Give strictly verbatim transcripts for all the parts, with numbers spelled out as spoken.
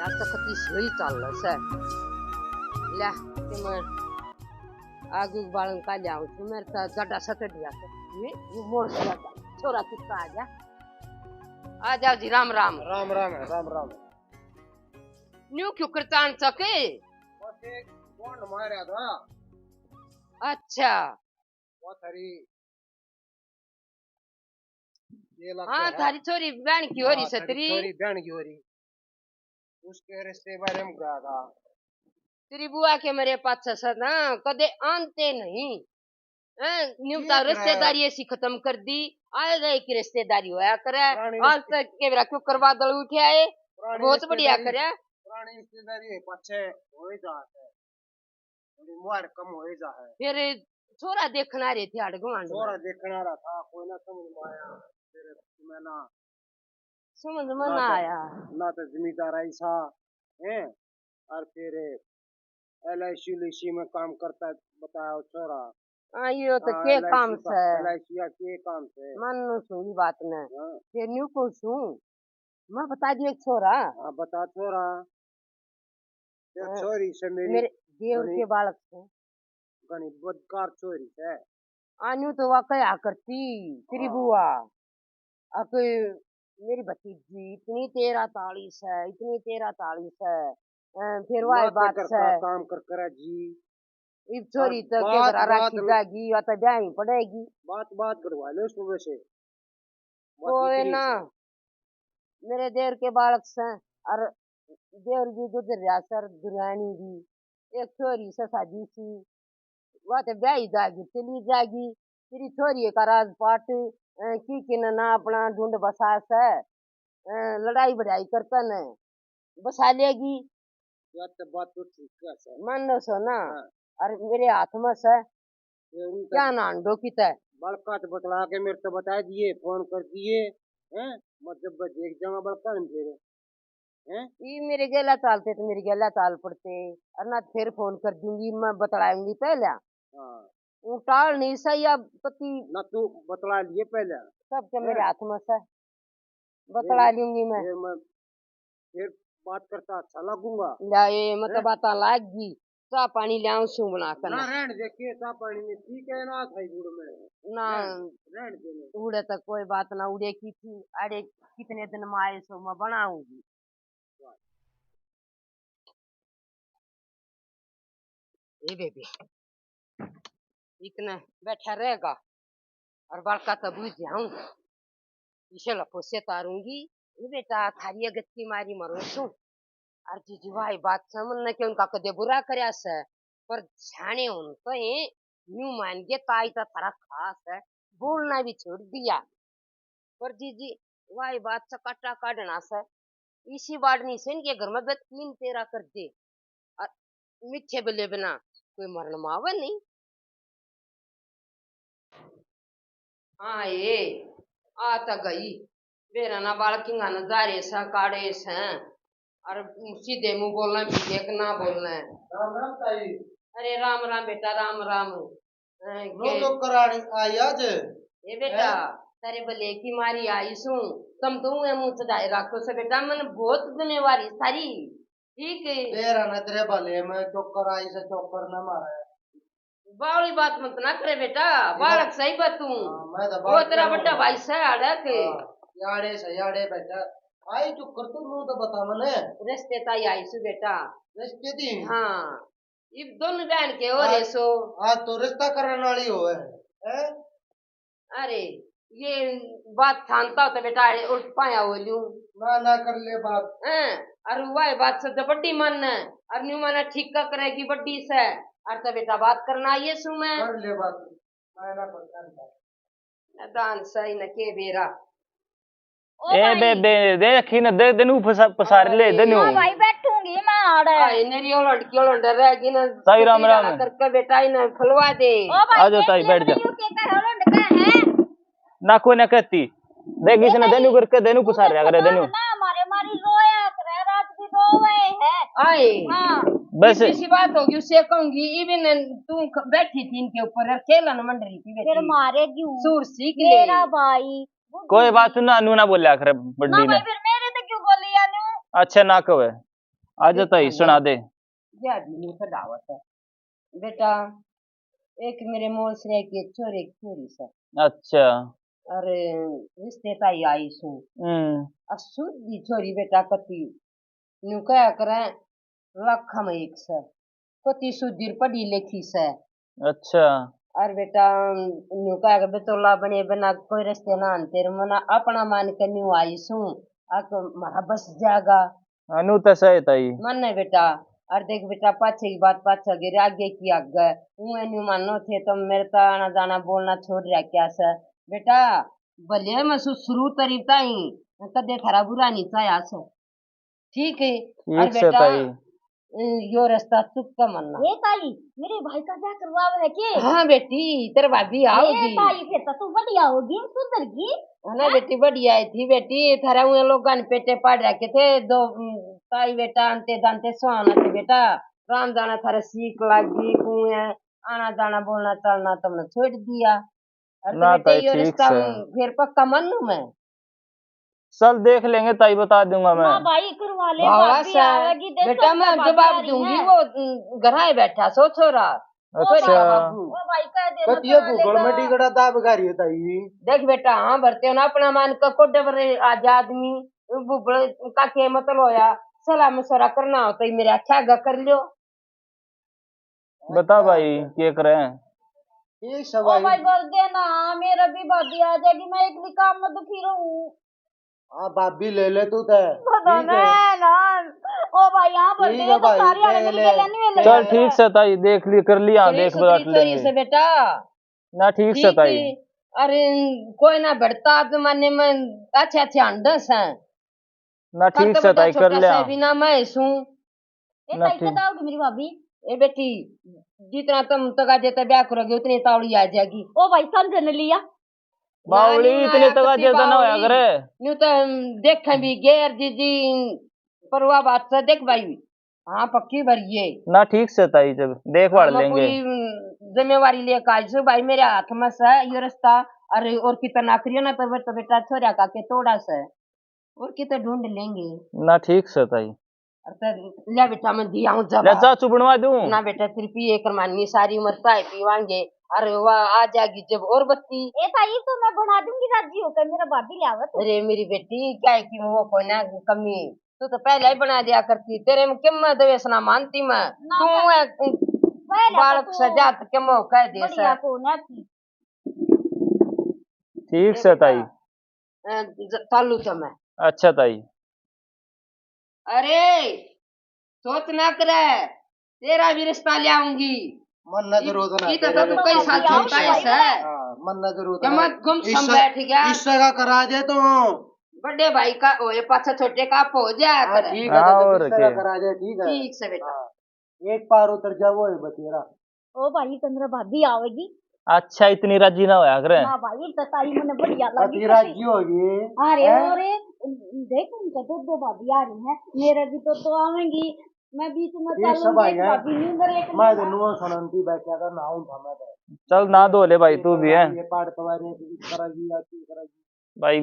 आज तो कति सही चाल रहा से। ले, कि मैं आगे बालन का ले आऊं, तू मेरे साथ गड्ढा सा चढ़ गया से। ये, ये मोड़ से गड्ढा। छोरा कितना आ गया? आ जाओ जी, राम राम। राम राम है, राम राम। न्यू क्यों करतान सके? बस एक बॉन्ड मारा था। अच्छा। वो थारी, ये लगता हाँ, है। थारी छोरी बहन की हो रही हाँ, थारी सतरी। छोरी बहन की हो रही। उसके रिश्ते बारे में कहा था। तेरी बुआ के मेरे पाछे से ना कदे आनते नहीं। हैं, न्यू ये तो करा है। रिश्तेदारी ऐसी खत्म कर दी। आएगा एक रिश्तेदारी होया करे। पुरानी आज रिश्ते- तक के मेरा क्यों करवा दल उठे आए। पुरानी बहुत बढ़िया रिश्तेदारी, करे। पुरानी रिश्तेदारी है, पाछे हो ही जाते। थोड़ी मुहार कम हो ही जा है। फिर छोरा देखना रहे थे आड़ गुआंढ में। छोरा देखना रहा था, कोई ना समझ में आया। फिर मैं ना समझ में ना ना तो, आया। ना तो जमींदार आई सा, हैं? और फिर एल आई सी उलआईसी में काम करता है, बताया वो छोरा। हाँ, यो तो हाँ, के एल आई सी काम का, से? एल आई सी का के काम से? मन नु सुनी बात ने। हाँ। फिर न्यू को सू, मैं बता दियो छोरा। हाँ, बता छोरा। ये हाँ, छोरी से मेरी मेरे देवर घणी के बालक से। घणी बदकार छोरी से। आन्यू तो वा कहा करती तेरी हाँ। बुआ। अक मेरी भतीजी इतनी तेरा ताली से, इतनी तेरा ताली से। अ, फिर वाई बात से। काम कर करा जी। इब छोरी तो के बात, घरा राखी जाएगी, या तो ब्याह ही पड़ेगी। बात, बात करवा ले सुबह से। कोई ना। मेरे देवर के बालक से, और देवर भी गुजर रहा सर, दुरानी भी। एक छोरी से शादी सी, वा तो ब्याही जागी, चली जागी। तेरी छोरी का राजपाट, अ, की किन ना अपना ढूंढ बसा से, अ, लड़ाई बढ़ाई करता ने बसा लेगी। या तो बात तो ठीक है सर। मान लो सो ना। हाँ। और मेरे हाथ में से ये उनका क्या ना अंडो की तय। बड़का तो बतला के मेरे तो बता दिए, फोन कर दिए, हैं? मैं जब देख जाऊंगा बड़का हम फिर। हैं? ई मेरे गेला चालते तो मेरे गेला चाल पड़ते, और ना फिर फोन कर दूंगी, मैं बतलाऊंगी पहले। हाँ। वो टाल नहीं सही, अब पति ना तू बतला लिए पहले। सब के मेरे हैं? हाथ में से बतला लूंगी मैं। फिर मैं फिर बात करता अच्छा लगूंगा। ले, ये मैं तो हैं? बात लाग गई। चाह पानी ले आऊं सूं बना कर ना ना। रहन दे, के चाह पानी में ठीक है ना, खाई गुड़ में। ना। रहन, रहन दे ना। उड़े तो कोई बात ना, उड़े की थी, अरे कितने दिन में आए सो मैं बनाऊंगी। ए बेबे, इतने बैठा रहेगा और बालका तो बुझ जाऊं, इसे लपो से तारूंगी। ए बेटा, थारी अगत की मारी मरो सू। और जीजी भाई बात समझ न के उनका कदे बुरा करया से, पर जाने उन तो ये न्यू मान के ताई तो थारा खास है, बोलना भी छोड़ दिया। पर जीजी, वाई बात से काटा काढ़ना से, इसी बाड़नी से इनके घर में बे तीन तेरा कर दे। और मीठे बले बिना कोई मरण मावे नहीं। हाँ, ये आ तो गई। बेरा ना बालकिंगा न जा रे सा, काढ़े से। और सीधे मुंह बोलना भी देख ना बोलना। राम राम ताई। अरे राम राम बेटा, राम राम। अ, नो के तो करानी आई आज। ए बेटा, हैं? तेरे भले की मारी आई सूं। तुम तो मुंह चढ़ाए रखो से बेटा, मन बहुत जिम्मेवारी सारी। ठीक है। तेरा ना तेरे भले में चोकर आई से चोकर ना मारे। बावली बात मत ना करे बेटा, बालक सही बात तू। हाँ, मैं तो वो तेरा बड़ा भाई से आड़े के। हाँ, याड़े से याड़े बेटा। आई चुकर तू मुंह तो बता मने। रिश्ते ताई आई सु बेटा। रिश्ते दी? हाँ। इब दोनों बहन के हो रे सो। आज तो रिश्ता करने वाली हो है, हैं? अरे, ये बात थानता हो तो बेटा उल्ट पाया हो लूं। ना, ना कर ले बात। हैं? और वह बात से तो बड्डी मन है, और न्यू माना ठीक का करेगी बड्डी से, और तो बेटा बात करना आइए सु मैं। कर ले बात, मैं ना कर, कर ले। न दान सही न के बेरा। ओ ए भाई। बेबे, देख ही न, दे देनु पसा-, पसार ले देनु। हाँ भाई, बैठूंगी मैं आड़े। आई नरी ओलंड की ओलंड रहेगी ना। ताई राम राम। करके बेटा इन्हें फलवा दे। ओ भाई, आ जाओ ताई, बैठ जाओ। यू के कर ओलंड का है? ना कोई ना कहती। देख इसने देनु करके देनु पसार रहा करे देनु। ना मारे मारी रोया करे, रात भी रोवे है। आए। हाँ। बस। इसी बात होगी, उसे कहूंगी, इवन तू ख-, बैठी थी इनके ऊपर, खेलन मंड रही थी बैठी। फिर मारेगी। सूर सीख ले। मेरा भाई। कोई बात ना, नू ना बोल्या करे बड्डी ना ने। भाई, फिर मेरे तो क्यों बोली या नू? अच्छा ना कहे। आ जा ताई, सुना दे। ब्याह भी नहीं कढ़ावत है। बेटा, एक मेरे मोल से की एक छोरी, एक छोरी से। अच्छा। और रिश्ते ताई आई सू। हम्म। और सुधी छोरी बेटा कती, न्यू कहा करें, लाखा में एक से। कती सुधीर पढ़ी लिखी से। अच्छा। और बेटा, न्यू कहा के बेचोला बने बिना कोई रिश्ते ना आन तेरे, मना अपना मान के न्यू आई सू। आ तो म्हारा बस जाएगा। हाँ, न्यू तो सही ताई। माने बेटा, और देख बेटा, पाछे की बात पाछे गिर, आगे की आगे। ऊँ न्यू मानो थे तो मेरे तो आना जाना बोलना छोड़ रहा क्या से। बेटा, भले मैं सु-, शुरू तरी ताई कदे थारा बुरा नहीं चाया से। ठीक है। ठीक और से बेटा, ताई। अ, यो रास्ता चुप का मानना। ए ताई, मेरे भाई का ब्याह करवावे है के? हाँ बेटी, तेरे भाभी आओगी। ताई, फिर तो तू बढ़िया होगी, सुधर गई। है ना बेटी, बढ़िया ही थी बेटी। थारा उन लोगों ने पेटे पाड़ रखे थे दो, उम, ताई बेटा, अंते दांते सुहाना थे बेटा। राम जाना थारे सीख लाग गई, कुएं आना जाना बोलना चालना तुमने छोड़ दिया। और ना तो बेटे, ताई, यो ठीक रिश्ता से। फिर पक्का मानू मैं। चल देख लेंगे ताई, बता दूंगा मैं। ना भाई, करवा ले, भावा भाभी सा, आवेगी, देख बेटा, मैं जवाब दूंगी। वो, उम, घर आए बैठा सो छोरा। अच्छा। ओ भाई, कह दे, कतिया भूगोल में टिकड़ा दाब गारी है ताई। देख बेटा, हाँ भरते हो ना अपना मान का कोडे पर आज आदमी भूगोल का के मतलब होया, सलाह मशवरा करना हो तो मेरे अच्छा गा कर लियो। बता भाई, के करे? ठीक से ओ भाई। भाई, कर दे ना, मेरा भी भाभी आ जाएगी, मैं एकली काम में दुखी रहूं। हाँ, भाभी ले ले तू तो। पता ठीक है। नहीं ना। ओ भाई, यहाँ पर ठीक दे है तो भाई, सारी ले आने ले। मिल गए, नहीं मिल चल गए। ठीक से ताई, देख ली, कर ली, हाँ, देख बात ले। से बेटा। ना ठीक से ताई। अरे, कोई ना बढ़ता जमाने में अच्छे अच्छे अंडस हैं। ना ठीक से ताई, कर लिया। बिना मैं सू। ए ना ताई, ठीक। कब आओगी मेरी भाभी? ए बेटी, जितना तुम तगाजे ते ब्याह करोगे, उतनी तावड़ी आ जाएगी। ओ भाई, समझ न लिया। बावली, इतने तगाजे ते ना होया करे। न्यू तो हम देखें भी गैर जीजी, पर वो बात से देख भाई, हाँ, पक्की भरिए। ना ठीक से ताई, जब देख भाल लेंगे। पूरी, उम, जिम्मेवारी लेकर आई सु भाई, मेरे हाथ में से ये रास्ता। अरे, और कितना करियो ना तो बे-, तो बेटा छोरा का के तोड़ा से। और किते ढूंढ लेंगे। ना ठीक से ताई। अरे तो ले बेटा, मैं दिया हूँ जवाब। ले चाचू बनवा दूं। ना बेटा, फिर पिए करमानी, सारी उम्र चाय पीवांगे। अरे वाह, आ जाएगी जब और बत्ती। ए ताई, तो मैं बना दूंगी राजी होकर, मेरा भाभी ले आवत। अरे मेरी बेटी, क्या है कि वो कोई ना कमी, तू तो पहले ही बना दिया करती, तेरे में किम दवेश ना मानती मैं। ना तू मैं, है, पहले तो बालक तू से जात किम कह दे बढ़िया से। कौन है थी? ठीक से ताई। अ, ज-, चालू तो मैं। अच्छा ताई। अरे, सोच ना करे, तेरा भी रिश्ता ले आऊंगी। मन ना जरूरत ना ये तो तेरे तू कई साल छोटा ही से। हाँ, मन ना जरूरत क्या ना। मैं गुमसुम इससे, बैठ गया? इससे का करा दे तू। बड़े भाई का होए, पाछा छोटे का आप हो जाया हाँ, करे। ठीक है, हाँ, तो और इससे का क्या? करा दे, ठीक है। ठीक से बेटा। हाँ, एक पार उतर जा, वो है बतेरा। ओ भाई, चंद्र भाभी आवेगी। अच्छा, इतनी राजी ना होया करे। ना भाई, तो ताई मने बढ़िया लगी। अति राजी होगी। अरे, हैं? अरे, देख, उनका दो दो भाभी आ रही हैं, मेरे भी दो दो आवेंगी। मैं बीच में ये चालूंगी, सब आई एक हैं। भाभी न्यू मेरे एक मैं तो न्यू। नुआ सुनंती बैठा था, नहाऊं था मैं तो। चल, नहा धो ले भाई, तू भी है। ये पाड़ पवारे की करेगी या तू करेगी? भाई,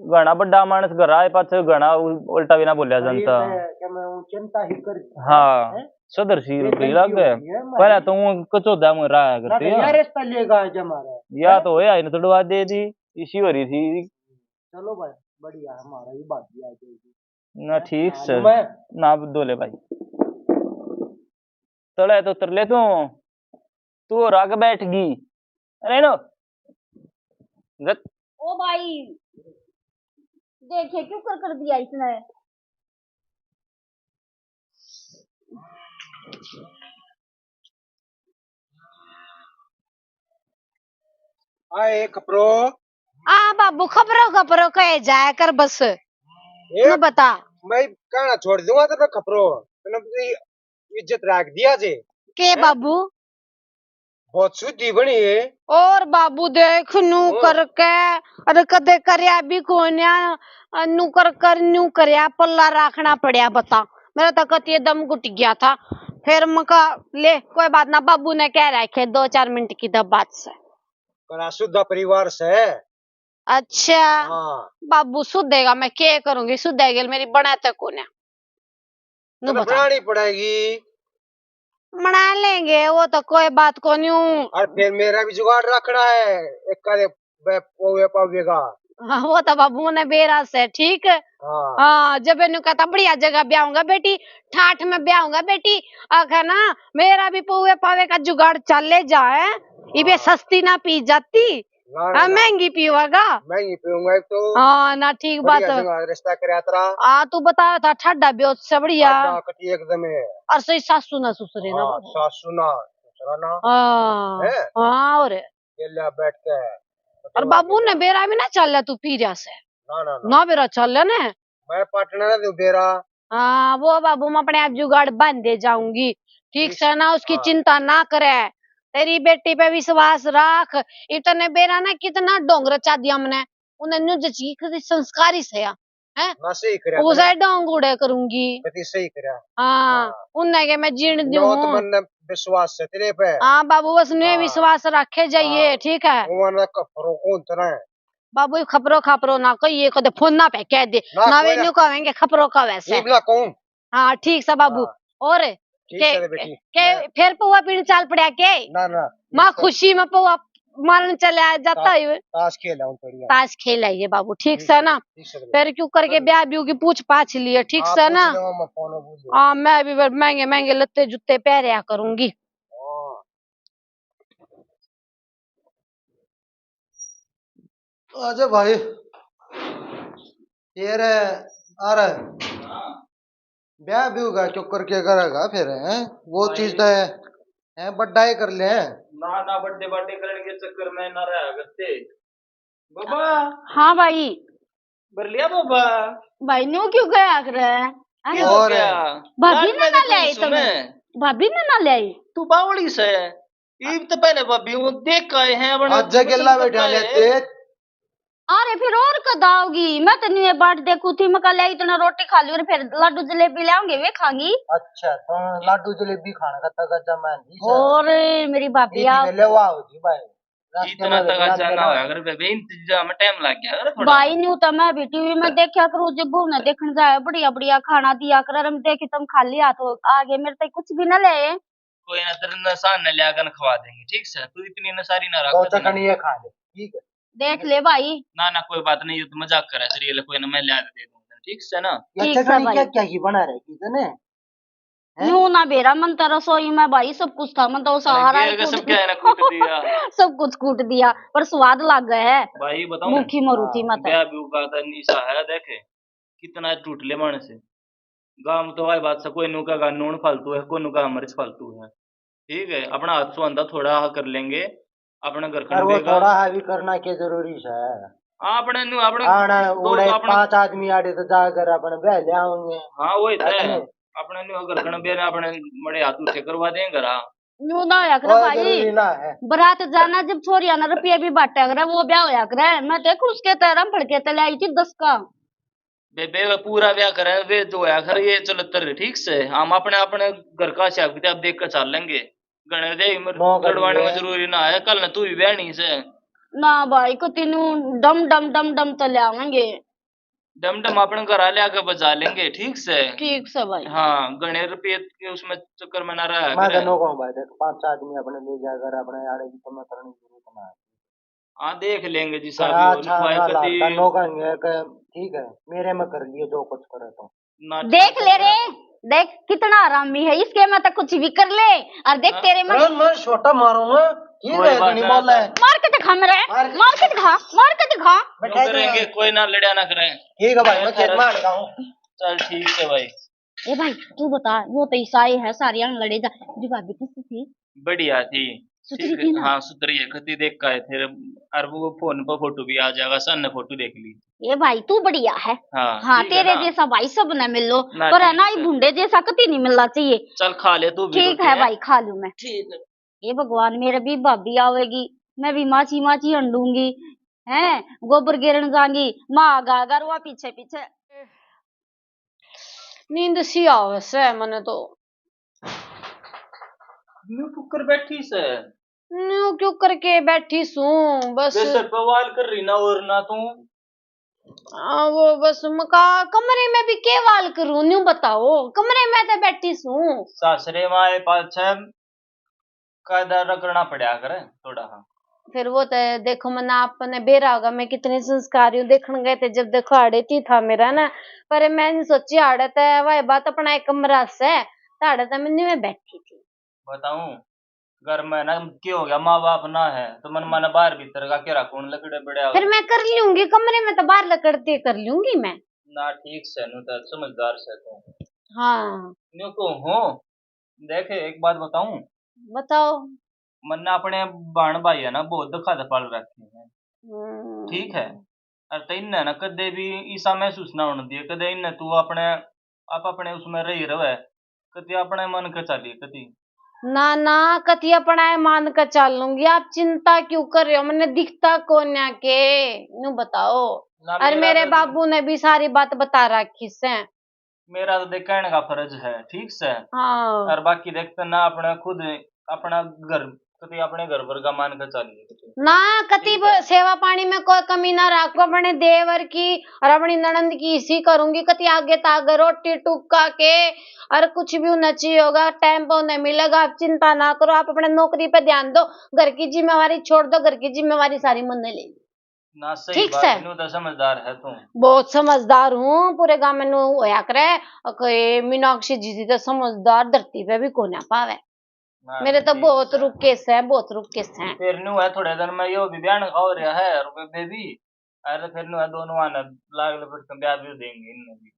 घणा बड़ा मानस घर आए पाछे घणा उ-, उल्टा भी ना बोलिया अरे, जनता। मैं, क्या मैं वो चिंता ही कर हाँ, हैं? सुधर सी ये रुपये गलती लग हो गए। गई है हमारी। पहले तो वो कचौदा में रहा ना करते तो हैं। यार, रिश्ता लेगा आज हमारा। या हैं? तो होया ही ना, तोड़वा दे दी, इसी हो रही थी। चलो भाई, बढ़िया, हमारा भी भाभी आ जाएगी। ना हैं? ठीक ना से, मैं ना दो ले भाई। तले तो उतर ले तू, तू और आगे बैठ गई। अरे नो, गत- ओ भाई, देखे क्यों कर कर दिया इसने? आए खपरो। आ बाबू, खपरो खपरो कहे जाया कर बस। ए, तू बता। मैं कहना छोड़ दूंगा तेरे खपरो। तूने अपनी इज्जत रख दिया जे। के हैं? बाबू? बहुत सुधी बनी है। और बाबू देख नू और? करके, अरे कदे करया भी कोन्या, नू कर कर न्यू करया, पल्ला राखना पड़या बता। मेरा तो कतिये दम घुट गया था। फिर मका ले, कोई बात ना, बाबू ने कह रखे दो चार मिनट की दब बात से। कड़ा सुधा परिवार से। अच्छा। हाँ। बाबू सुधेगा, मैं के करूंगी, सुधे गेल मेरी बना तक कोन्या। नु तो बता। बनानी पड़ेगी। बना लेंगे, वो तो कोई बात को नहीं हूँ। और फिर मेरा भी जुगाड़ रखना है, एक आधे बे-, पौवे पावे का। हाँ, वो तो बाबू ने बेरा से, ठीक। हाँ। हाँ, जब इन्हों कहता बढ़िया जगह ब्याहूंगा बेटी, ठाठ में ब्याहूंगा बेटी, आखा ना मेरा भी पौवे पावे का जुगाड़ चले जाए। इबे हाँ। सस्ती ना पी जाती। ना, ना, हाँ, ना। महंगी पीवागा। महंगी पीऊंगा एक तो। हाँ, ना, ठीक बात बढ़िया है। जगह रिश्ता करया तेरा। हाँ, तू बताया था ठाडा ब्योत से बढ़िया। ठाडा कटी एकदम है। और सही सासू ना ससुरे ना हाँ, बोले। सासू ना ससुरा ना। हाँ। हैं? हाँ, और गेल्या बैठ के। और बाबू ने बेरा भी ना चाल्या तू पी रहा से। ना, ना, ना। ना बेरा चाल्या ने। मैं पार्टनर है तू बेरा। हाँ, वो बाबू, मैं अपने आप जुगाड़ बांधे जाऊंगी। ठीक ठीक। से ना, उसकी हाँ। चिंता ना करे। तेरी बेटी पे विश्वास रख। इतने बेरा ना कितना ढोंग रचा दिया हमने। उन्हें न्यू जची कदी संस्कारी से या, हैं? ना सही करया उसे तने। ढोंग उड़े करूंगी। कदी सही करया। हाँ, हाँ। उन्हें के मैं जीण न्यू दूं तो हूँ। मन ने विश्वास है तेरे पे। हाँ बाबू, बस न्यू हाँ। विश्वास रखे जाइए, हाँ। ठीक है? वो ना कपड़ों को उतरा है। बाबू, खपरो खापरो ना कहिए, कदे फोन ना पे कह दे। ना, ना वे कोई ना। न्यू कहेंगे, खपरो का वैसे। इबला कहूं। हाँ, ठीक से बाबू। हाँ। और ठीक के, से रे बेटी। के मैं फिर पौवा पीण चाल पड़ा के? ना, ना, माँ ठीक से। खुशी में पौवा मारन चले आ जाता ताश, है। ताश खेल आऊं थोड़ी यार। ताश खेल आइए बाबू, ठीक ठीक से से, ना? ठीक से रे बेटी। फिर क्यों करके हाँ। ब्याह ब्यू की पूछ पाछ लिए, ठीक हाँ, से पूछ ना? लेवा, मैं फोन बोल लूँ। हाँ, मैं भी महंगे महंगे लत्ते जूते पहरया करूंगी। हाँ। आजा भाई। ये रे, आ रहा है। ब्याह भी होगा, क्यों करके करेगा फिर, हैं? वो भाई। चीज तो है, हैं? बड्डा ही कर ले। ना, ना, बर्थडे, बर्थडे करने के चक्कर में ना रहा करते। बाबा। हाँ भाई। भर लिया बाबा? भाई, न्यू क्यों गया कर? अरे, और क्या? भाभी ने ना ले आई तुम्हें? भाभी ने ना ले आई? तू बावली से। इब तो पहले भाभी वो देख के आए हैं, अपने आज गेला बैठा लेते। अरे, फिर और कद आओगी? मैं तो न्यू बाट देखू थी, मैं कल इतना रोटी खा ली और फिर लाडू जलेबी ले आऊंगी, वे खांगी। अच्छा, तो लाडू जलेबी खाने का तगजा मैं नहीं। और मेरी भाभी आओ जी भाई। इतना तगजा ना होया कर बेबे, इंतजाम में टाइम लग गया कर थोड़ा। भाई, न्यू तो मैं भी टीवी में देखा करूँ, जब बहू ने देखण जाए, बढ़िया बढ़िया खाना दिया कर, हम देखे तुम खाली हाथ हो आ गए, मेरे तक कुछ भी ना ले। कोई ना, तेरे नसान ने लिया कर खवा देंगे, ठीक से? तू इतनी नसारी ना रख। दो चटनी ये खा ले, ठीक है? देख ले भाई। ना, ना, कोई बात नहीं, ये तो मजाक करे, चलिए, ले, कोई ना, मैं लिया के दे दूंगा, ठीक से ना? ये ठीक से चटनी भाई। क्या, क्या ही बना रही थी तने? हैं? न्यू ना बेरा, मन तो रसोई में भाई सब कुछ था, मन तो वो अरे सहारा गेर ही के सब कूट क्या है ना कूट दिया। सब कुछ कूट दिया, पर स्वाद लग गया है। भाई बताऊं? भूखी मरू थी मैं तो। ब्याह ब्यू का तो निशा है, देखे कितना टूटले मानस है। गांव तो भाई बात से कोई नु कहेगा नून फालतू है, कोई नु कहेगा मिर्च फालतू है। ठीक है, अपना हाथ सो आंदा थोड़ा हा कर लेंगे, अपने घर पर वो खंडेगा। थोड़ा हा भी करना के जरूरी है? अपने नु, अपने आना दो उड़े अपने पांच आदमी आड़े तो जाकर अपने ब्याह ले आओगे। हाँ, वही तो है। अपने अपने नु घर खंडे ने अपने मड़े हाथ उठे करवा देंगे घर। न्यू ना होया करे कोई भाई। जरूरी ना है। बारात जाना जब छोरिया ना रुपया भी बांटा करे, वो ब्याह होया करे। मैं देख उसके तो रामफल के तले आई थी दस का। बेबे, वे पूरा ब्याह करे, वे जो होया करे, ये चलो तर, ठीक से। हम अपने, अपने घर का हिसाब किताब देख के चल लेंगे। घणे दे मर-, नौकरी लड़वाने में है। जरूरी ना है, कल ने तू ही ब्याहनी से। ना भाई, कती न्यू डम, डम, डम, डम तो ले आवेंगे। डम, डम अपने घर आ, ले आके बजा लेंगे, ठीक से। ठीक से भाई। हाँ, घणे रुपये के उसमें चक्कर में ना रहा मैं करे। तो नो कहूँ भाई, देख, पांच आदमी अपने ले जाकर अपने आड़े की तो मैं करने की जरूरत ना है। हाँ, देख लेंगे जी साहब, करा ये अच्छा भाई ना कती लागता, नो कहेंगे कि ठीक है, मेरे में कर लिए जो कुछ करे तो। ना देख ठीक ले है। रे, देख कितना हरामी है, इसके में तो कुछ भी कर ले। और देख हाँ। तेरे में मैं, मैं छोटा मारूंगा, ये कोई बात नहीं। बोला है। मार के दिखा मेरे, मार के मार के दिखा, मार के दिखा। क्यों बैठा करेंगे, कोई ना लड़ा ना करें। ठीक है भाई, मैं खेत में आ रहा हूँ। चल ठीक है भाई। ए भाई, तू बता, वो तो ईसाई है, सारी आंग लड़े जा। जो भाभी किसी थी? बढ़िया थी। सुथरी ठीक थी है, ना? हाँ, सुथरी है, कती देख का है फिर। और वो फोन पर फोटो भी आ जाएगा, सन ने फोटो देख ली। ए भाई, तू बढ़िया है। हाँ, हाँ, ठीक है तेरे ना? जैसा भाई सब ने मिल लो, ना, पर है ठीक ना, ये है। भुंडे जैसा कती नहीं मिलना चाहिए। चल खा ले तू भी ठीक रोटी, है हैं? भाई, खा लूं मैं। ठीक है। हे भगवान, मेरे भी भाभी आवेगी, मैं भी माची माची हंडूंगी, हैं, गोबर गिरण जांगी, माँ आगा आगा रुआ पीछे पीछे। नींद सी आवे से मने तो। न्यू क्यों कर बैठी से? न्यू क्यों करके बैठी सूं, बस। जैसे बवाल कर रही ना और ना तू। आ, वो बस मका कमरे में भी के वाल करूं, न्यू बताओ, कमरे में तो बैठी सूं। सासरे में आए पाछे कायदा रगड़ना पड़ा करे थोड़ा। हाँ, फिर वो तो देखो, मन्ने आपने बेरा होगा, मैं कितनी संस्कारी हूँ। देखण गए थे जब, देखो, आड़े ती था मेरा ना, पर मैं नहीं सोची आड़े ते, वह बात अपना एक कमरा से, तो आड़े ते मैं न्यू बैठी थी। बताऊं, घर में ना के हो गया, माँ बाप ना है तो मन माने बाहर भीतर का केरा कौन लकड़े बड़े फिर मैं कर लूंगी, कमरे में तो बाहर लकड़ती कर लूंगी मैं। ना, ठीक से, नु तो समझदार से तू। हाँ। न्यू को हो, देखे, एक बात बताऊं? बताओ। मन्ने अपने बहन भाई है ना, बहुत दुखा दे पाल रखे हैं। हम्म। ठीक है, और तो इन्ने ना कदे भी ऐसा महसूस ना होने दिए, कदे इन्ने तू अपने आप अपने उसमें रही रहे, कति अपने मन के चाली कति। ना ना, कति अपना मान के चालूंगी, आप चिंता क्यों कर रहे हो? मन्ने दिखता कोन्या के, न्यू बताओ। ना, और मेरा मेरे तो बाबू ने भी सारी बात बता रखी से। मेरा तो देख कहने का फर्ज है, ठीक से। हाँ। और बाकी देखते ना अपना खुद, अपना घर, कति अपने घर वर्गा मान के चालिए कति। ना, कति ठीक है। सेवा पानी में कोई कमी ना रखो, अपने देवर की और अपनी ननंद की इसी करूंगी, कति आगे तागे रोटी टुक्का के और कुछ भी उन्हें चाहिए होगा, टाइम पे उन्हें मिलेगा। आप चिंता ना करो, आप अपने नौकरी पे ध्यान दो, घर की जिम्मेवारी छोड़ दो, घर की जिम्मेवारी सारी मन्ने ले ली। ना, सही ठीक बात से। है, न्यू तो समझदार है तू। बहुत समझदार हूँ, पूरे गांव में न्यू होया करे, कोई मीनाक्षी जी तो समझदार धरती पे भी कोन्या पावे। ना, मेरे तो ठीक बहुत से। रुके से, बहुत रुके से। फिर न्यू है, थोड़े दिन में यो भी ब्याह का हो रहा है, और बेबे भी, अरे, फिर न्यू है, दोनों आने लाग ले, फिर तो ब्याह भी देंगे इन्हें भी।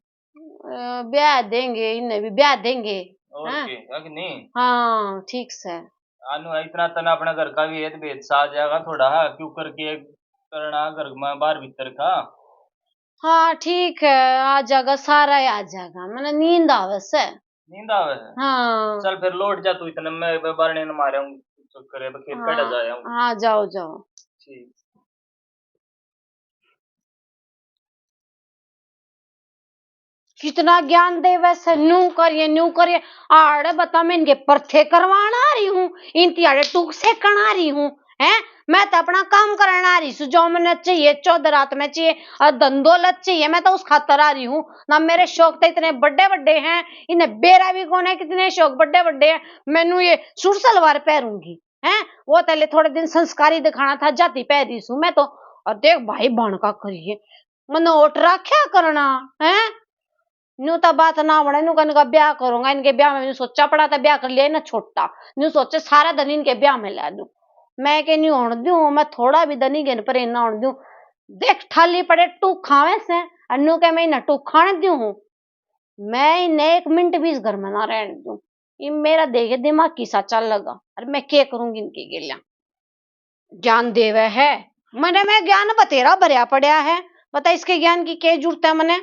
अ, ब्याह देंगे, इन्हें भी ब्याह देंगे। और हाँ। के, है कि नहीं? हाँ, ठीक से। अनु, इतना तना अपना घर का भी है, तो भेद सा आ जाएगा थोड़ा, हाँ, क्यों करके करना घर में बाहर भीतर का। हाँ, ठीक है, आ जाएगा, सारा ही आ जाएगा। मैंने नींद आवे से। नींद आवे है? हाँ। चल फिर लौट जा तू, इतने मैं बारणे न मारे हूँ, चुप करे, अब खेत हाँ। कटा जाया हूँ। हाँ, जाओ, जाओ। ठीक। कितना ज्ञान देवे से, न्यू करिए, न्यू करिए। आड़े बता, मैं इनके परथे करवाण आ रही हूँ, इन तिहाड़े टूक सेकण आ रही हूँ, हैं? मैं तो अपना काम करण आ रही सु, जो मैंने चाहिए, चौदह रात में चाहिए, और धन दौलत चाहिए, मैं तो उस खातर आ रही हूँ ना। मेरे शौक तो इतने बड़े बड़े हैं, इन्हें बेरा भी कौन है, कितने शौक बड़े बड़े हैं। मैनू ये सूट सलवार पहरूंगी, हैं? वो तले थोड़े दिन संस्कारी दिखाना था, जाती पहरी सु मैं तो। और देख भाई, बन का करिए, मन्ने ओट रखा करना, हैं? न्यू तो बात ना बने, न्यू कहने का ब्याह करूंगा, इनके ब्याह में न्यू सोचा पड़ा था, ब्याह कर लिया ना छोटा, न्यू सोचे सारा दिन इनके ब्याह में ला दूं। मैं के न्यू होण दूं, मैं थोड़ा भी दिन ही गेन पर ना होण दूं। देख, ठाली पड़े टूक खावे से, और न्यू के मैं इन्हें टूक खाने दूं हूँ। मैं इन्हें एक मिनट भी इस घर में ना रहने दूं। ये मेरा देखे दिमाग किसा चल लगा, और मैं क्या करूंगी इनके गेल्या। ज्ञान देवे है, मने में ज्ञान बतेरा भरया पड़ा है, बता इसके ज्ञान की क्या जरूरत है मने।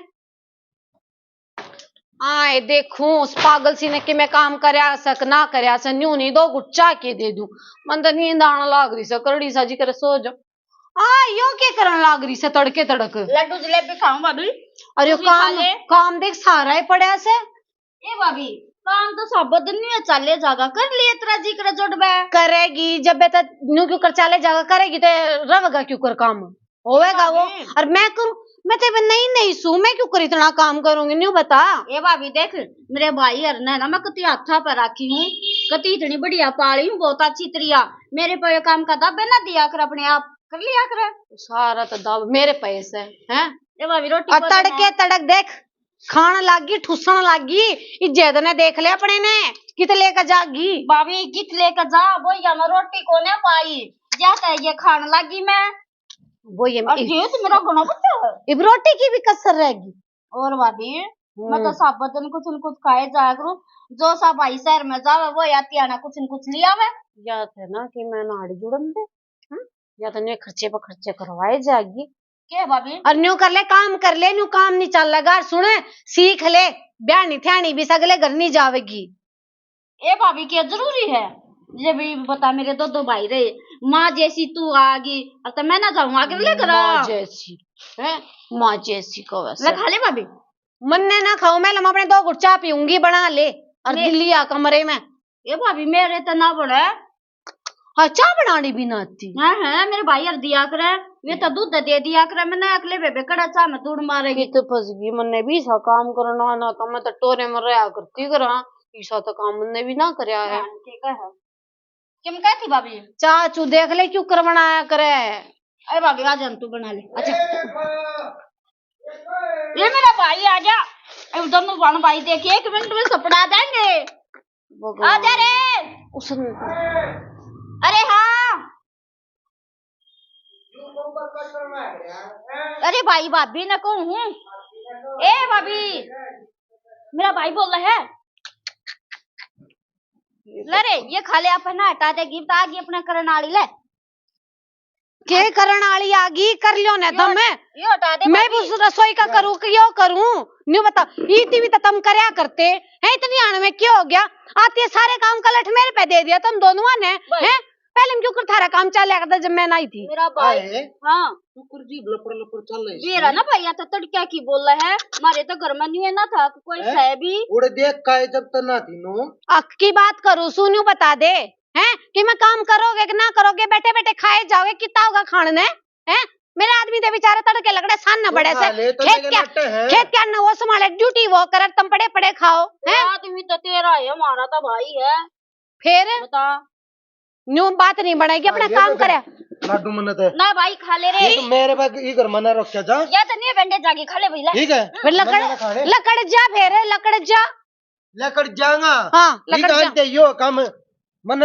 आए देखूं उस पागल सी ने कि मैं काम करया सक ना करया से, न्यू नहीं दो गुट चाह के दे दूं। मन तो नींद आना लाग रही से, करड़ी सा जी करे सो जा। आ, यो के करन लाग रही से तड़के तड़क? लड्डू जलेबी खाऊं भाभी। अरे तू भी खा काम, ले। काम देख सारा ही पड़ा से। ए भाभी, काम तो साबत नहीं है, चाले जागा कर लिए, तेरा जी करे जोड़ बे। करेगी, जब बे तो न्यू क्यों कर चाले जागा करेगी, तो रहेगा क्यों कर काम? होवेगा वो। भाभी। और मैं करूं, मैं तो अभी नई नई सू, मैं क्यों कर इतना काम करूंगी, न्यू बता। ए भाभी देख, मेरे भाई हर ने ना मैं कति हाथा पर राखी हूँ, कति इतनी बढ़िया पाली हूँ, बहुत अच्छी तरिया। मेरे पे काम का दाबे ना दिया कर, अपने आप कर लिया कर। सारा तो दाब मेरे पे से, हैं? ए भाभी रोटी और को देना। तड़के तड़क देख, खान लागी, ठूसण लागी, इज्जत ने देख ले अपने ने, कित लेके जागी। भाभी कित लेके जा, बोया में रोटी कोने पाई, ज्यादा ये खान लागी मैं। बोया में और इब-, ये तो मेरा घणा बच्चा है। इब रोटी की भी कसर रहेगी। और भाभी, मैं तो हम्म। साबत दिन कुछ न कुछ खाए जाया करूं, जो सा भाई शहर में जावे, वो या तियाना कुछ न कुछ ले आवे। या थे ना कि मैं नाड़ी जुड़न दे, हम्म? या तो न्यू खर्चे पर खर्चे करवाए जागी। के भाभी? और न्यू कर ले, काम कर ले, न्यू काम नहीं चल लगा। और सुन, सीख ले, ब्याहनी थ्यानी भी सगले घर नहीं जावेगी। ए भाभी, क्या जरूरी है? जब ये बता, मेरे दो दो भाई रहे, माँ जैसी तू आ गई, अब तो मैं ना जाऊं आगे ले करा। माँ जैसी, हैं? माँ जैसी को वैसे। ले खा ले भाभी। मन्ने ना खाओ, मैं लम्मा अपने दो घुट चाय पीऊंगी, बना ले। और ले। दिल्ली आ कमरे में। ए भाभी, मेरे तो ना बने। हाँ, चाय बनानी भी ना आती। हाँ, हाँ, मेरे भाई हर दिया करे। ये तो दूध दे दिया करे मैंने, अगले बेबे कड़ा चाह में तूड़ मारेगी। कित फंस गई, मन्ने भी सा काम करना ना, तो मैं तो टोरे में रहा करती करा, ईसा तो काम मन्ने भी ना करया है। ठीक है। किम कहती भाभी? चाह चू देख ले, क्यों करवण आया करे। अरे भाभी, आ जा, तू बना ले। अच्छा, ये मेरा भाई आ गया। अब दोनों बहन भाई देखिए, एक मिनट में सपड़ा देंगे। भगवान। आ जा रे। उस अरे हाँ। अरे भाई, भाभी ने कहूँ हूँ। ए भाभी, मेरा भाई बोल रहा है। ले रे, ये खा ले, अपन ना हटा देगी, तो आगी अपना करण आली ले। के करण आली आगी, कर लियो ना यो, तुम। यो हटा दे मैं भाभी। उस रसोई का हाँ। करूँ कि यो करूँ? न्यू बता, ये टीवी तो तुम करया करते हैं, इतनी आण में क्या हो गया? आती है, सारे काम का लठ मेरे पे दे दिया तुम दोनों ने, भाई। हैं? पहले में क्यों कर थारा काम चल करता जब मैं नहीं थी? मेरा भाई। आए। हाँ। क्यों कर जीभ लपड़ लपड़ चल रही है? मेरा ना भाई, या तो तड़किया की बोल रहा है, मारे तो घर में नहीं है ना था, कोई हैं? है भी। उड़े देख का है जब तो ना थी नो। अक की बात करूँ, सुनियो बता दे, हैं? कि मैं काम करोगे कि ना करोगे, बैठे बैठे खाए जाओगे, कितना होगा खाने ने, हैं? मेरे आदमी दे बेचारे तड़के लकड़े सान न तू बड़े खा से, ले, तो खेत लेके क्या, लट्टे हैं। खेत क्या न वो संभाले, ड्यूटी वो करे, तुम पड़े पड़े खाओ, हैं? आदमी तो तेरा है, हमारा तो भाई है। फिर? बता। न्यू बात नहीं बनाएगी, अपना हाँ, ये काम तो करे। लाडू मन्नत है। ना भाई, खा ले रे। ये तो मेरे पे ये घर मना रखा जा। या तो नहीं बेंडे जाके खा ले भैया। ठीक है। फिर लकड़, मन्ना ना खाने। लकड़ जा फिर, लकड़ जा। लकड़ जाऊंगा। हाँ, ये लकड़ जा। जानते यो काम मन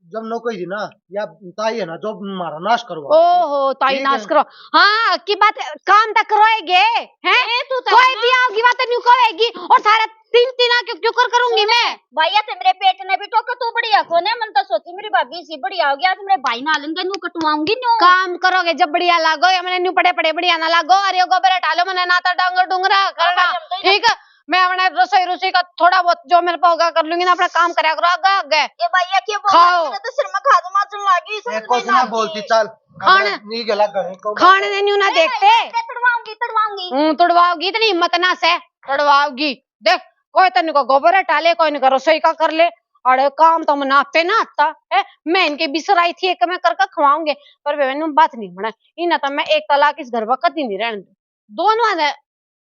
जब नौकरी थी ना, या ताई है ना, जो हमारा नाश करवा। ओहो, ताई ठीक नाश है। करो। हाँ, की बात, काम तक रोएगे, हैं? ए, तू तो कोई ना। दिया होगी बात न्यू कहेगी, और सारा तीन तीन आके क्यों कर करूंगी मैं? भैया, ते मेरे पेट ने भी टोका, तू बढ़िया कोने, मन तो सोची मेरी भाभी सी बढ़िया होगी, आज मेरे भाई ना लेंगे, न्यू कटवाऊंगी न्यू। काम करोगे जब बढ़िया लागो, या मैंने न्यू पड़े पड़े बढ़िया ना लागो, अरे यो गोबर हटा लो, मैंने ना तो डांगर डूंगरा करना, भाई, हम तो ही ठीक है? मैं अपने रसोई रुसोई का थोड़ा बहुत जो मेरे पे होगा कर लूंगी ना, अपना काम करया करो आगे आगे। ए भैया, के बोल खाओ। रही है? तो सिर में खाद माचन लागी, समझ ए, कुछ नहीं ना आती। बोलती, चल। खाने, अपने नहीं गला गए, को खाने ने न्यू ना ए, देखते। ए, तड़वाऊंगी, तड़वाऊंगी। हूँ, तड़वाओगी, इतनी हिम्मत ना से, तड़वाओगी। देख, कोई तो इनका गोबर हटा ले, कोई इनका रसोई का कर ले। अरे काम तो मन्ने आपे ना आता है, मैं इनके बिसराई थी, एक मैं करके खवाऊंगे, पर वे मैंने बात नहीं बना। इन्हें तो मैं एक तलाक इस घर में कदी नहीं रहने दूं। दोनों ने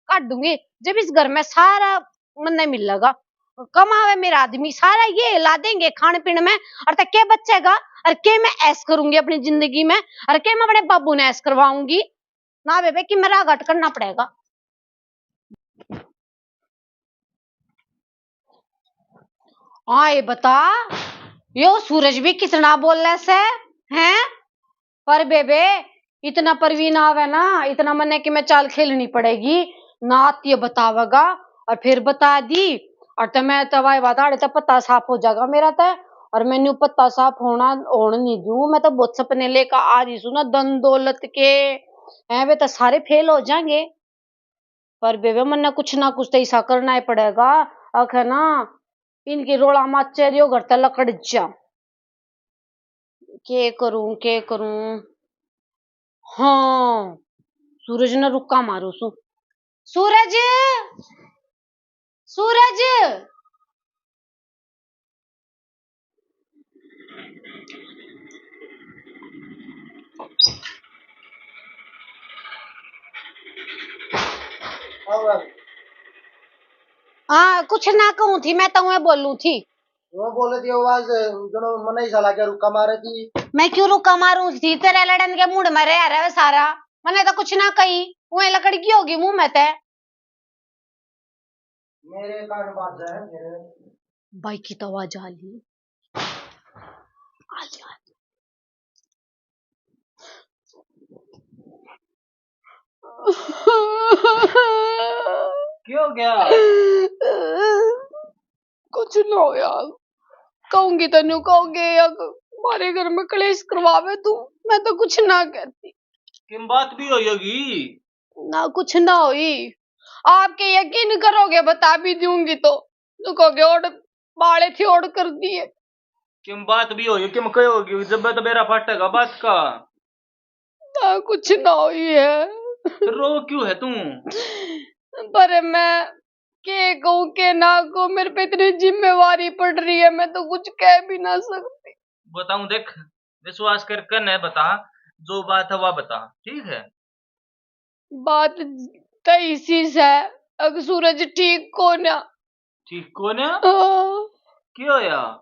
काट दूंगी। जब इस घर में सारा मन्ने मिलेगा, कमावे मेरा आदमी, सारा ये ला देंगे खान पीन में, और तो के बचेगा, और के मैं ऐश करूंगी अपनी जिंदगी में, और के मैं अपने बाबू ने ऐश करवाऊंगी। ना बेबे, कि मेरा घट करना पड़ेगा। आए बता, यो सूरज भी कितना बोले से, हैं? पर बेबे, इतना परवीन आवे ना, इतना मन्ने कि मैं चाल खेलनी पड़ेगी। ना आती है बतावेगा, और फिर बता दी, और तो मैं तो वाई बात आड़े तो पता साफ हो जाएगा मेरा तो। और मैं न्यू पता साफ होना, होने नहीं दूं। मैं तो बहुत सपने लेकर आ रही सू ना, धन दौलत के, हैं, वे तो सारे फेल हो जाएंगे। पर बेबे, मन्ने कुछ ना कुछ तो ऐसा करना ही पड़ेगा। आखे ना, इनकी रोला माचे रियो घर ते लकड़ जा। के करूं, के करूं? हाँ, सूरज ने रुक्का मारू सू। सूरज, सूरज। हाँ, कुछ ना कहूं थी, मैं तो मैं बोलूं थी। वो बोले थी आवाज, जनो मने ही साला के रुक्का मारे थी। मैं क्यों रुक्का मारूं थी? तेरे लड़न के मूड में रह रहे सारा। मने तो कुछ ना कही, वो लकड़ की होगी मुंह में ते। मेरे कान बाज जाए मेरे। भाई की तो आवाज आ ली। आ ली, आ ली। क्यों गया? कुछ ना हो यार, कहूंगी तो न्यू कहोगे या हमारे घर में कलेश करवावे तू, मैं तो कुछ ना कहती। किम बात भी होगी? ना, कुछ ना हुई। आपके यकीन करोगे, बता भी दूंगी तो, तो कहोगे और बाले थी और कर दिए। किम बात भी होगी, किम कहोगी, जब तो बेरा फाटेगा बात का। ना, कुछ ना हुई है। फिर रो क्यों है तू? पर मैं के कहूँ के ना कहूँ, मेरे पे इतनी जिम्मेवारी पड़ रही है, मैं तो कुछ कह भी ना सकती। बताऊं देख, विश्वास कर कने बता, जो बात है वह बता, ठीक है? बात तो इसी से, अग सूरज ठीक कोन्या। ठीक कोन्या? हाँ। क्यों होया?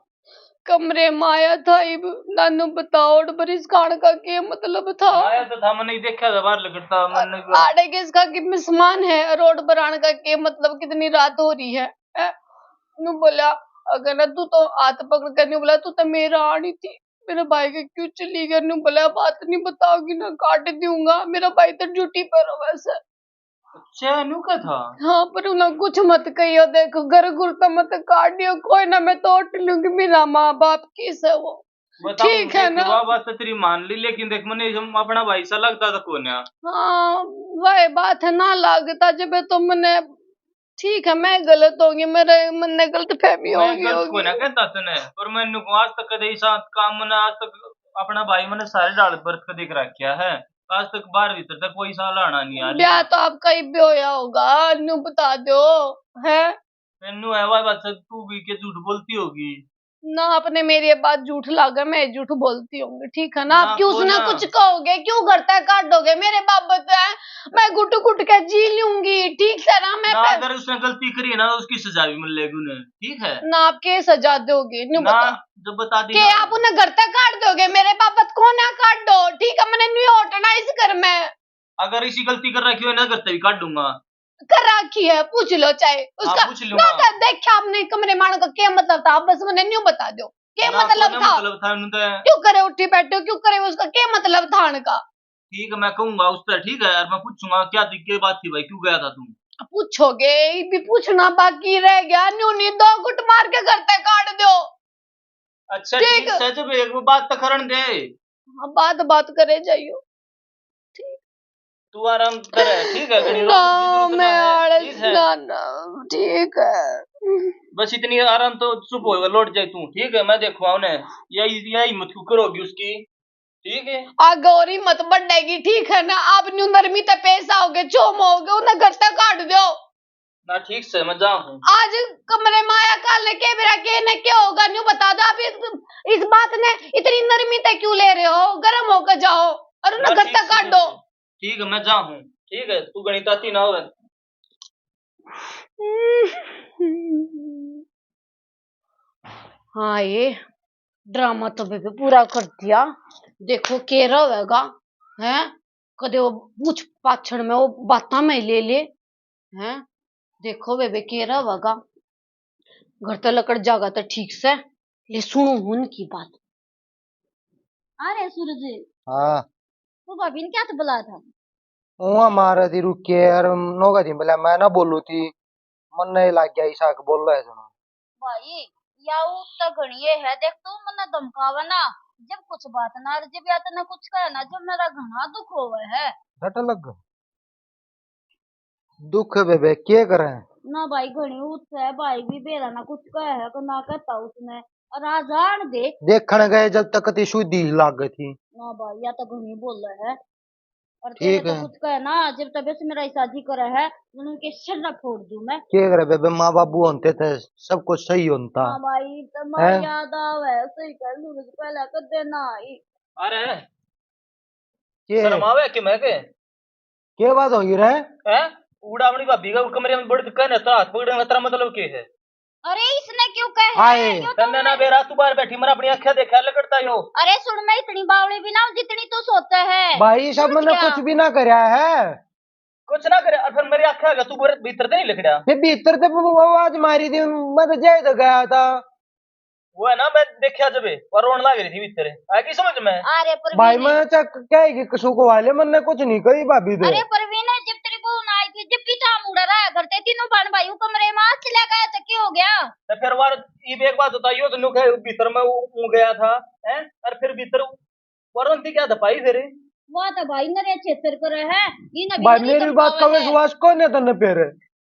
कमरे में आया था, इब नानू बताओ, रोड पर इस खान का के मतलब था? आया तो था, मैंने ही देखा था बाहर लिकड़ता, मैंने कहा आड़े के इसका कि मेहमान है, रोड पर आने का के मतलब, कितनी रात हो रही है, हैं? न्यू बोला, अगर ना तू तो हाथ पकड़ के न्यू बोला, तू तो मेरा आनी थी, मेरे भाई के क्यों चली गई? न्यू बोला, बात नहीं बताओगी ना, काट दूंगा, मेरा भाई तो ड्यूटी पर हो वैसे। अच्छा, न्यू का था? हाँ, पर उन्हें कुछ मत कहियो, देख, घर गुर तो मत काट दियो, कोई ना, मैं तोड़ लूंगी, मेरा माँ बाप किस है वो। बताओ, ठीक है देख, ना? वह बात तो तेरी मान ली, लेकिन देख, मैंने हम अपना भाई सा लगता था कोन्या। हाँ, वह बात है ना, लगता जब तो मैंने, ठीक है, मैं गलत होंगी, मेरे मन में गलत फहमी मैं होगी, गलत होगी। कोन्या कहता तने, पर मैंने को आज तक कदे ऐसा काम मैंने आज तक अपना भाई मैंने सारे डाल बरत के देख रखा है, आज तक बाहर भीतर तक कोई सा लाना नहीं आ ब्याह रहा। तो आपका ही भी होया होगा, न्यू बता दो, है? न्यू है, वह बात से तू भी के झूठ बोलती होगी। ना, आपने मेरी ये बात झूठ लागे, मैं झूठ बोलती होंगी, ठीक है ना? ना, आप क्यों उसने कुछ कहोगे, क्यों घर तक काटोगे? मेरे बाबत है, मैं घुट घुट के जी लूंगी, ठीक से ना? मैं ना, पे- अगर उसने गलती करी है ना, तो उसकी सजा भी मिलेगी उन्हें, ठीक है? ना, आप के सजा दोगे, न्यू ना, बता। जब बता दी के ना। आप उन्हें घर तक काट दोगे, मेरे बाबत को ना काट दो, ठीक है? मैंने न्यू हटना इस घर में। अगर इसी गलती कर रखी हो ना, घर से भी काट दूंगा। कर रखी है, पूछ लो चाहे हाँ, उसका। पूछ लूंगा। ना कर, देखा आपने कमरे मारने का क्या मतलब था? बस मैंने न्यू बता दो, क्या ना, मतलब कोई ना था? मतलब था उन्होंने तो। क्यों करे उठी बैठे हो, क्यों करे, उसका क्या मतलब था आने का? ठीक है, मैं कहूंगा उससे, ठीक है यार, मैं पूछूंगा क्या थी, क्या बात थी भाई, क्यों गया था तू? पूछोगे, ये भी पूछना बाकी रह गया, न्यू नहीं दो गुट मार के घर तक काट दो। अच्छा, ठीक ठीक है। सच में एक बात तो करन दे। हाँ, बात, बात करे जाइयो। ठीक। तू आराम करे, ठीक है? घणी ना, रोने की जरूरत मैं ना है, आलस ठीक है? ना, ना, ठीक है। बस इतनी आराम तो चुप हो, लौट जाए तू, ठीक है? मैं देखूंगा उन्हें, यही, यही हिम्मत क्यों करोगी उसकी, ठीक है? आगे और हिम्मत बढ़ेगी, ठीक है ना? आप न्यू नरमी ते पेश आओगे, चोम होगे, उन्हें घर तक काट दो। ना, ठीक से मैं जाऊं हूँ। आज कमरे में आया, काल ने के बेरा के ने के होगा, न्यू बता दो। आप इस, इस बात ने इतनी नरमी ते क्यों ले रहे हो? गर्म होकर जाओ और उन्हें ना, घर ठीक तक से, काट दो। ठीक है, मैं जाऊं हूँ, ठीक है, तू घणी ताती ना हो। हाँ, ये ड्रामा तो बेबे पूरा कर दिया। देखो के रहेगा, हैं? कदे वो पूछ पाछड़ में वो बातां में ले ले, हैं? देखो बेबे के रहेगा, घर तो लकड़ जागा तो ठीक से, ले सुनो उनकी बात। अरे सूरज, हाँ। तू भाभी ने क्या तो बुलाया था? ऊँ मारे दी रुके यार, नोगा दी बोला मैं ना बोलू थी, मन नहीं लग गया ईसा के बोल रहे सुनो। भाई, या ऊ तो घणी ये है, देख तू मन्ने धमकावे ना, जब कुछ बात ना, जब या तन्ने कुछ कहे ना, जब मेरा घणा दुख होवे है। डट लग। दुख है बेबे, के करे? ना भाई, घणी उत है, भाई भी बेरा ना कुछ कहे है, को ना कहता उसने। और आ जान दे। देखण गए जब तक ती सुधी लागे थी। ना भाई, या तो घणी बोले है। और तेरे ठीक तो है। कुछ कहे ना, जब तबीयत मेरा ऐसा जी करे है, उनके सिर ना फोड़ दूं मैं। के करे बेबे, माँ बाबू होते थे, सब कुछ सही होता। हाँ भाई, तो माँ हैं? याद आवे, सही कह लूं, पहले कर देना आई। अरे, के? शर्म आवे कि मैं के? के बात होगी रे? हैं? उड़ा अपनी भाभी का कमरे में बड़ के कहने, तेरा हाथ पकड़ने का तेरा मतलब के है? अरे, इसने क्यों कहे? हाय। क्यों तन्ने ना तुमने बेरा, तू बाहर बैठी, मैंने अपनी आंखें देखा, लकड़ता यो। अरे सुन, मैं इतनी बावली भी ना हूँ जितनी तू सोचे है। भाई साहब, समझ मैंने गया? कुछ भी ना करया है। कुछ ना करे, और फिर मेरी आंखें आगे तू भीतर, भीतर से नहीं लिकड़ा। ये भीतर से वो आवाज मारी थी, मैं तो जाए तो गया था। वो है ना, मैं देखा जब, और रोन लाग रही थी भीतर। आ गई समझ में? अरे प्रवीण। भाई, मैं चेक क्या है कि कसू को वाले, मैंने कुछ नहीं कही भाभी तो। अरे प्रवीण, जब तेरी बहू ना आई थी, जब भी तो हम उड़ा रहा करते तीनों बहन भाई, वो कमरे में हाथ चला गया तो क्या हो गया? तो फिर वार, ये एक बात बताइयो, तो नु कहे भीतर में वो, वो गया था, हैं? और फिर भीतर वरुण थी क्या दपाई फिर? वाह तो भाई नरे छेतर करे है, इन अभी भाई, नहीं मेरी बात का विश्वास कौन है तन्ने फिर?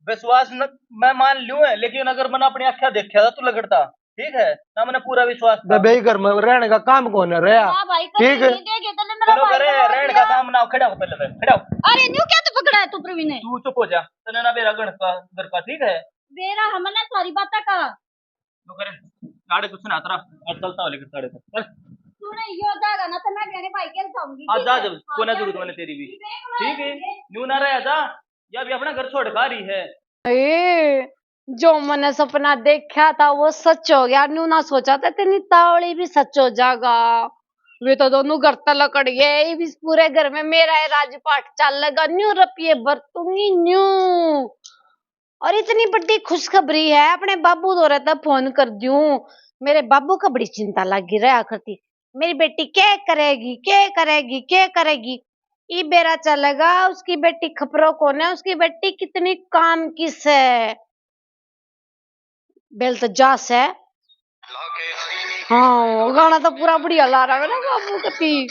विश्वास न, मैं मान लूं है, लेकिन अगर मैंने अपनी आंखें देखा था तू लकड़ता, ठीक है ना, मैंने पूरा विश्वास था। बेबे ही घर में रहने का काम कौन है रहा? हाँ भाई, ठीक है। नहीं देखे तन्ने मेरा भाई करे, रहने का काम ना, खड़ा हो पहले, खड़ा हो। अरे न्यू क्या तो पकड़ा है तू प्रवीण ने? तू चुप हो जा, तन्ने ना बेरा गण का, घर का, ठीक है? बेरा हमने सारी बातें का। तो करे, साढ़े कुछ ना तेरा, आज चलता हो लेकर साढ़े तक, चल। तूने यो जागा ना तो मैं अपने भाई के जाऊंगी, हाँ, ठीक जा है? जब हाँ, कोना जा जरूरत जल्दी। मैंने तेरी भी। ठीक है, न्यू ना रह जा, या भी अपना घर छोड़ खा रही है। ए, जो मैंने सपना देखा था वो सच हो गया, न्यू ना सोचा था इतनी तावली भी सच हो जागा। वे तो दोनों घर तक लकड़ गए, इस पूरे घर में मेरा ही राजपाट चलेगा, न्यू रुपये बरतूंगी न्यू। और इतनी बड़ी खुशखबरी है, अपने बाबू दौरे तक फोन कर दूं। मेरे बाबू का बड़ी चिंता लगी रहा करती, मेरी बेटी के करेगी, के करेगी, के करेगी। ई बेरा चलेगा उसकी बेटी खपरो कौन है, उसकी बेटी कितनी काम की से। बेल तो जा से। हाँ, गाना तो पूरा बढ़िया ला रहा है ना बाबू, कती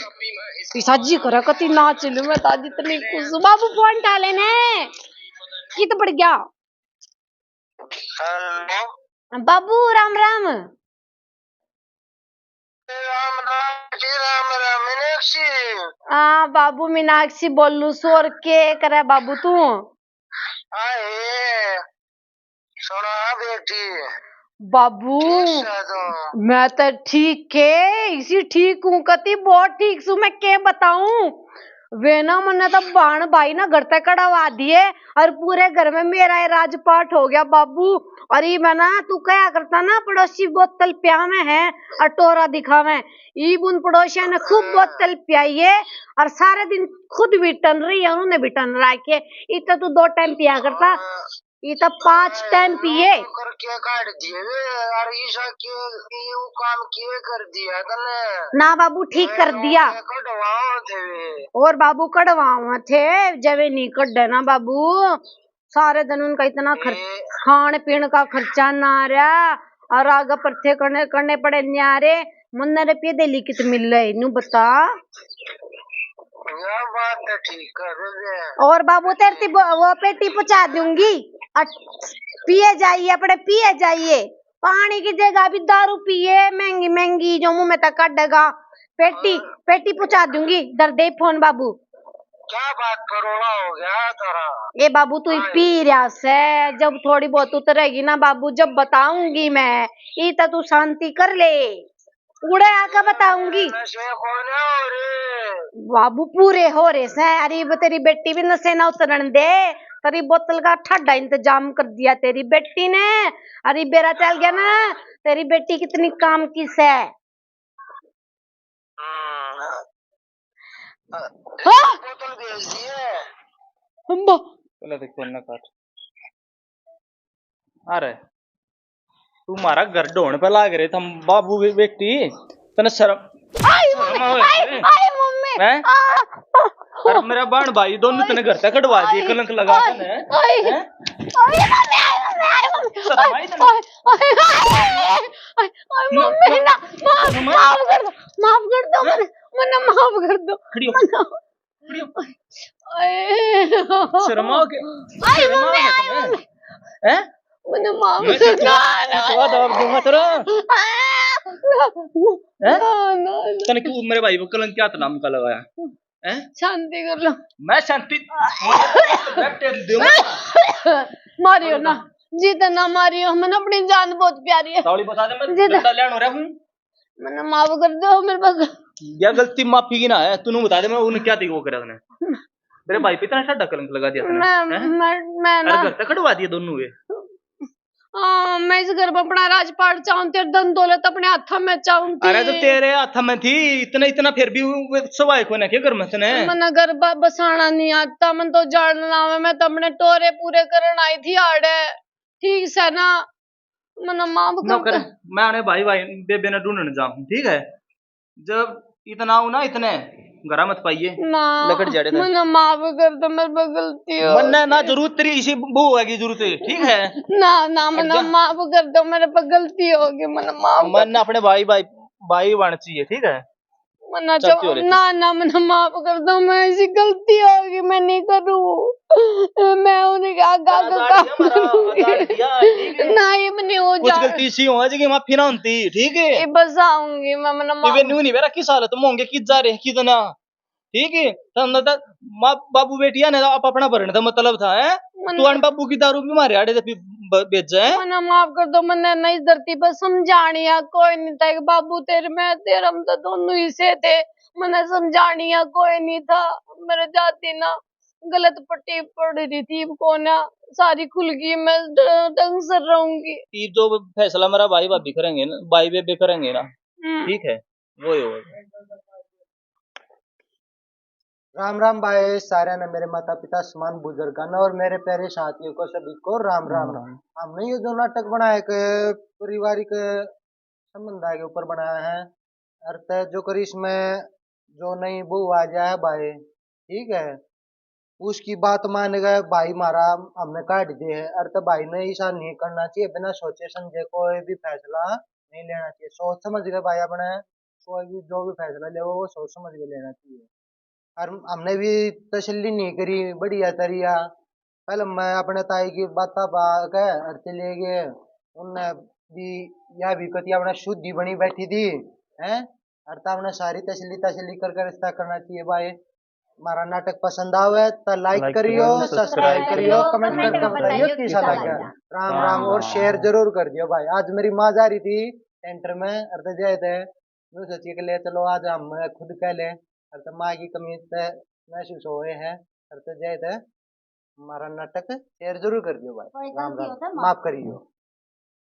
पिसाजी करे, कती नाच लूं मैं तो आज इतनी खुश हूँ। बाबू फोन टाले ने, कित पड़ गया? हेलो। बाबू राम राम। राम राम जी, राम राम मीनाक्षी। हाँ बाबू, मीनाक्षी बोलू सू, और के करे बाबू तू? आए, सुना बेटी। बाबू, ठीक है तू? मैं तो ठीक के, इसी ठीक हूँ कती, बहुत ठीक सू, मैं के बताऊं। वे ना मन्ने तो बाण भाई ना घर तक कढ़वा दिए और पूरे घर में मेरा ही राजपाट हो गया बाबू। और ये मैं ना, तू कहा करता ना पड़ोसी बोतल प्यावे है और टोरा दिखावे, ईब उन पड़ोसिया ने खूब बोतल पियाई है और सारे दिन खुद भी टन रही है, उन्होंने भी टन रखे। इतना तू दो टाइम पिया करता, ये तो पांच टाइम पिए। कर के काट दिए वे, यार ईसा के, ये वो काम किए कर दिया तने। ना बाबू, ठीक कर दिया। कढ़वाओ थे वे। और बाबू कढ़वाओ थे, जब वे नहीं कढ़े ना बाबू, सारे दिन उनका इतना खर्च, ए- खान पीन का खर्चा ना रहा, और आगे पत्थे करने, करने पड़े न्यारे। मन्ने रुपये दे ली कित मिल रहे, नू बता। या बात तो ठीक कर रहे हैं। और बाबू, तेरे ती वो, वो पेटी पहुंचा दूंगी, और पिए जाइए, अपने पिए जाइए। पानी की जगह भी दारू पिए, महंगी महंगी, जो मुंह में तक काटेगा। पेटी, हाँ। पेटी पहुंचा दूंगी, धर दे फोन बाबू। क्या बात करोड़ा हो गया थारा? ए बाबू, तू ही हाँ। पी रहा से, जब थोड़ी बहुत उतरेगी ना बाबू, जब बताऊंगी मैं। ई तो तू शांति कर ले, उड़े आके बताऊंगी। नशे कौन हो रे? बाबू, पूरे हो रहे से। अरे, वो तेरी बेटी भी नशे ना उतरन दे। तेरी बोतल का ठाडा इंतजाम कर दिया तेरी बेटी ने। अरे, बेरा चल गया ना, तेरी बेटी कितनी काम की से। हम्म। हाँ? बोतल भेज दिए। अम्बा। पहले तो फोन ना काट। अरे, तू मारा घर ढोण पे लाग रहे, थम बाबू बे-, बेटी, तने शर्म, आई शर्म मम्मी, आवे आई, तने? आई मम्मी। हैं? आ, आ, अरे, मेरा बाण भाई, दोनों तने घर तक कढ़वा दिए, आई, कलंक लगा आई, तने, आई, हैं? आई मम्मी, आई मम्मी, आई मम्मी। शर्म आई तने? आई, आई, आई, आई, आई, मम्मी, ना, माफ, शर्म आई? माफ कर दो, माफ कर दो, हैं? मन्ने, मन्ने माफ कर दो, खड़ी हो। मन्ने, खड़ी हो। आए। शर्माओ के, आई शर्माओ मम्मी, के आई तुम्हें? मम्मी। हैं? मन्ने माफ मैं कर तो दो। मैं तो दबाव दूंगा तेरा। हैं? ना, ना, ना। तने क्यों मेरे भाई को कलंक क्या नाम का लगाया? हैं? शांति कर लो। मैं शांति, मैं टेम दूंगा। मारियो ना, जी तो ना मारियो, मन्ने अपनी जान बहुत प्यारी है। तावली बता दे, मैं जी तो गंदा लेन हो रहा हूँ। मन्ने माफ कर दो, मेरे पास। या गलती माफी की ना है, तूने बता दे, मैं उन्हें क्या दी वो करा तूने? मेरे भाई पे इतना साडा कलंक लगा दिया तूने, मैं, हैं? मैं, मैं अरे ना घर तक कढ़वा दिए दोनों वे। हाँ, मैं इस घर में अपना राजपाट चाहूं, तेरे धन दौलत अपने हाथों में चाहूं थी। अरे तो तेरे हाथ में थी, इतना, इतना फिर भी वो सवाए को ना के घर में तने? मन्ने घर ब-, बसाना नहीं आता, मन तो जान ना आवे, मैं तो अपने टोरे पूरे करन आई थी आड़े, ठीक से ना। मन्ने माफ कर नौकर, दो। मैं आने भाई, भाई बेबे ने ढूंढने जाऊं, ठीक है? जब इतना हो ना, इतने घरा मत पाइए। ना, लकड़ जड़े थे। मन्ने माफ कर दो, मेरे पे गलती हो मन्ने ना गई। जरूरत तेरी इसी बहू होगी जरूरत, ठीक है? ना, ना, मन्ने जा। माफ कर दो, मेरे पे गलती हो गई, मन्ने माफ कर मन्ने अपने भाई, भाई, भाई बनना चाहिए, ठीक है? मन्ना चलती हो चो-, लेती। ना, ना, मन्ना माफ कर दो, मैं ऐसी गलती होगी, मैं नहीं करूँ। मैं उन्हें आगे, आगे आधार काम दिया हमारा, करूँगी। आधार दिया, ठीक है। ना, ये मन्ने हो कुछ जा। गलती सी हो जाएगी, माफी ना होती, ठीक है? ये बस आऊंगी मैं, मन्ना ये माफ। वे न्यू नहीं बेरा किस हालत में होंगे, किस जा रहे, किस ना, ठीक है? तो हम तो माँ बाबू बेटियां ने आप अपना भरण का मतलब था, हैं? मन्ना तू अन बाबू की दारू भी मारे आड़े थे, फिर ब-, भेजा है। मन्ने माफ कर दो, मन्ने ना इस धरती पर समझानिया कोई नहीं था कि बाबू तेरे, मैं तेरे, हम तो दोनों ही से थे। मन्ने समझानिया कोई नहीं था, मेरे जाती ना गलत पट्टी पड़ रही थी, कोना सारी खुल गई, मैं ढ-, ढंग से रहूंगी। ये जो फैसला मेरा भाई भाभी करेंगे ना, भाई बेबे करेंगे ना, हम्म। ठीक है, वो ही होगा। राम राम भाई, सारे ने मेरे माता पिता समान बुजुर्गां ने और मेरे प्यारे साथियों को सभी को राम राम। राम। हमने ये जो नाटक बनाया एक पारिवारिक संबंध के ऊपर बनाया है। अर ते जो करी इसमें जो नई बहू आ जाए भाई, ठीक है, उसकी बात मान गए भाई, मारा हमने काट दे है। अर ते भाई ने ऐसा नहीं करना चाहिए, बिना सोचे समझे कोई भी फैसला नहीं लेना चाहिए। सोच समझ के भाई अपने कोई भी जो भी फैसला ले वो सोच समझ के लेना चाहिए। और हमने भी तसल्ली नहीं करी बढ़िया तरिया। पहले मैं अपने ताई की बात पा के और चले गए, उनने भी, या भी कति अपना शुद्धि बनी बैठी थी, हैं? और तो हमने सारी तसल्ली तसल्ली करके रिश्ता करना चाहिए भाई। हमारा नाटक पसंद आवे तो लाइक Like करियो, करियो, सब्सक्राइब subscribe करियो, करियो, कमेंट comment करके में बताइयो बताइयो कैसा कैसा लगा। लगा। राम राम राम। और राम। शेयर जरूर कर दियो भाई। आज मेरी माँ जा रही थी सेंटर में, और तो जाए थे, मैं सोचिए कि ले चलो आज हम खुद कह ले, और तो माँ की कमी तो महसूस हो रहे हैं, और तो जाए थे हमारा नाटक शेयर जरूर कर दियो भाई। कोई राम गलती राम, हो तो माफ माफ करियो।